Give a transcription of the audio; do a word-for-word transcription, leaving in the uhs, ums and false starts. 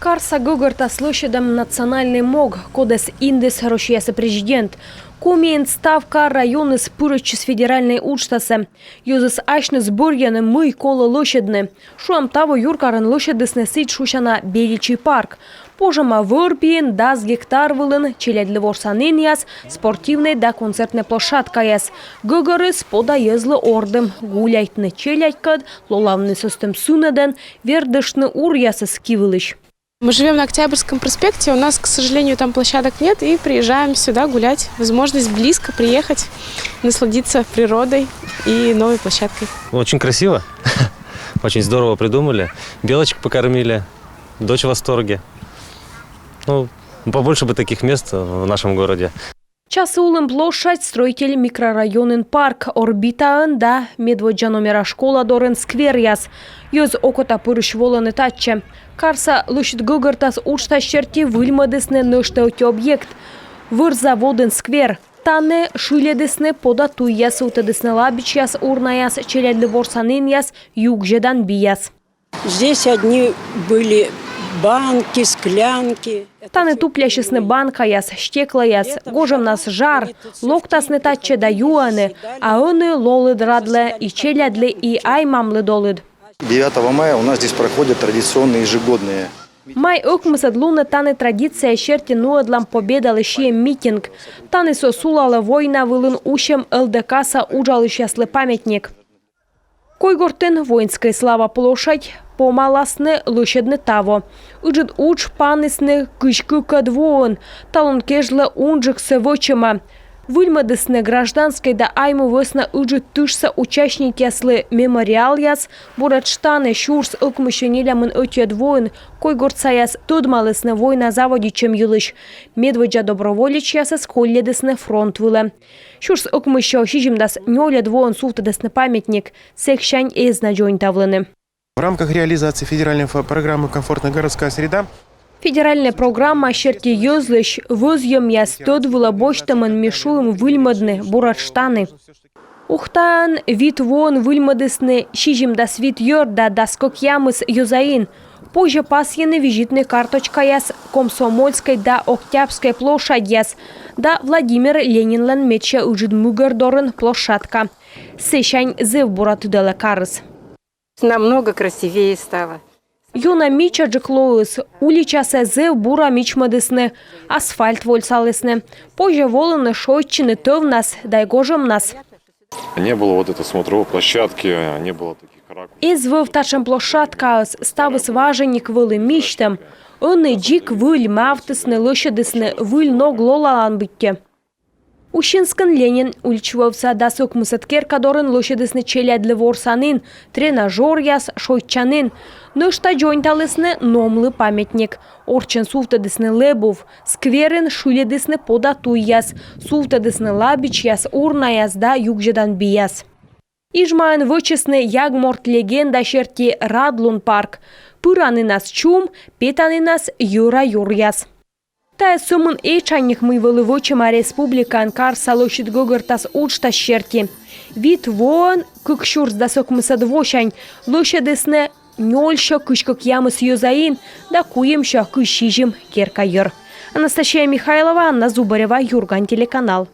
Карса гӧгӧртас лӧсьӧдӧм национальнӧй мог, кодӧс индіс Россияса президент. Комиын став кар-районыс пырӧдчис федеральнӧй уджтасӧ. Йӧзыс асьныс бӧрйӧны, мый колӧ лӧсьӧдны. Шуам, таво юркарын лӧсьӧдісны сідз шусяна Беличи парк. Пожӧма вӧр пиын дас гектар вылын челядьлы ворсанінъяс, спортивнӧй да концертнӧй площадкаяс. Гӧгӧрыс пода йӧзлы ордым гуляйтны челядькӧд, лолавны сӧстӧм сынӧдӧн, вердыштны уръясӧс ки вылысь. Мы живём на Октябрьском проспекте, у нас, к сожалению, там площадок нет, и приезжаем сюда гулять. Возможность близко приехать, насладиться природой и новой площадкой. Очень красиво, очень здорово придумали. Белочек покормили, дочь в восторге. Ну, побольше бы таких мест в нашем городе. Часі улын площадь строитель микрорайонын парк, Орбитаын да медводдза номера школа дорын скверъяс. Йӧз окота пырысь волӧны татчӧ. Карса лӧсьыд гӧгӧртас уджтас серти выльмӧдісны нӧшта ӧти объект. Вӧр заводын сквер. Тані шыльӧдісны пода туйяс, сувтӧдісны лабичьяс, урнаяс, челядьлы ворсанінъяс, югзьӧдан бияс. Здесь одни были банки, склянки. Тані туплясисны банкаяс, стеклаяс. Гожӧмнас жар, локтасны татчӧ да юӧны, а ӧні лолыд радлӧ и челядьлы, и ай-мамлы долыд. Девятого мая у нас здесь проходят традиционные ежегодные. Май ӧкмысӧд лунӧ тані традиция серти нуӧдлам Победалы сиӧм митинг. Тані со сулалӧ война вылын усьӧм ЛДК-са уджалысьяслы памятник. Койгортын Воинская слава площадь помаласны лӧсьӧдны таво. Ыджыд удж панісны кызь кыкӧд воын, талун кежлӧ унджыксӧ вӧчӧма. Выльмӧдісны гражданскӧй да Айму вӧсна Ыджыд тышса участникъяслы мемориалъяс. Буретш тані сюрс ӧкмыссё нелямын ӧтиӧд воын койгортсаяс тӧдмалісны война заводитчӧм йылысь. Медводдза доброволечьясӧс колльӧдісны фронт вылӧ. Сюрс ӧкмыссё сизимдас нёльӧд воын сувтӧдісны памятник, сэксянь эз на дзоньтавлыны. В рамках реализации федеральной фо-, программы «Комфортная городская среда» Федеральнӧй программа серти йӧзлысь вӧзйӧмъяс тӧд вылӧ босьтӧмӧн ми шуим выльмӧдны буретш тані. Ухтаын вит воӧн выльмӧдісны сизимдас вит йӧр да дас кӧкъямыс йӧзаин. Позьӧ пасйыны визитнӧй карточкаяс Комсомольскӧй да Октябрьскӧй площадьяс да Владимир Ленинлӧн медся ыджыд мыгӧр дорын площадка. Сэсянь зэв бура тыдалӧ карыс. Намного красивее стало. Ёна мичаджык лоис, уличасӧ зэв бура мичмӧдісны, асфальт вольсалісны. Позьӧ волыны шойччыны тӧвнас да гожӧмнас. Не было вот этой смотровой площадки, не было таких ракурсов. Эз вӧв татшӧм площадкаыс, ставыс важиник вӧлі мисьтӧм. Ӧні дзик выль мавтісны, лӧсьӧдісны, выль ног лолалан быттьӧ. Усинскын Ленин улич вывса дас ӧкмысӧд керка дорын лӧсьӧдісны челядьлы ворсанін, тренажёръяс, шойччанін. Нӧшта дзоньталісны номлы памятник. Орччӧн сувтӧдісны лэбув, скверын шыльӧдісны пода туйяс, сувтӧдісны лабичьяс, урнаяс да югзьӧдан бияс. Ижмаын вӧчисны ягморт легенда серти радлун парк. Пыранінас чум, петанінас йӧра юръяс. Тайӧ сӧмын этшаньык, мый вӧлі вӧчӧма республикаын карса лӧсьыд гӧгӧртас уджтас серти. Вит воӧн, кык сюрс дас ӧкмысӧд восянь, лӧсьӧдісны нёльсё кызь кӧкъямыс йӧзаин да куимсё кызь сизим керка йӧр. Анастасия Михайлова, Анна Зубарева, «Юрган» телеканал.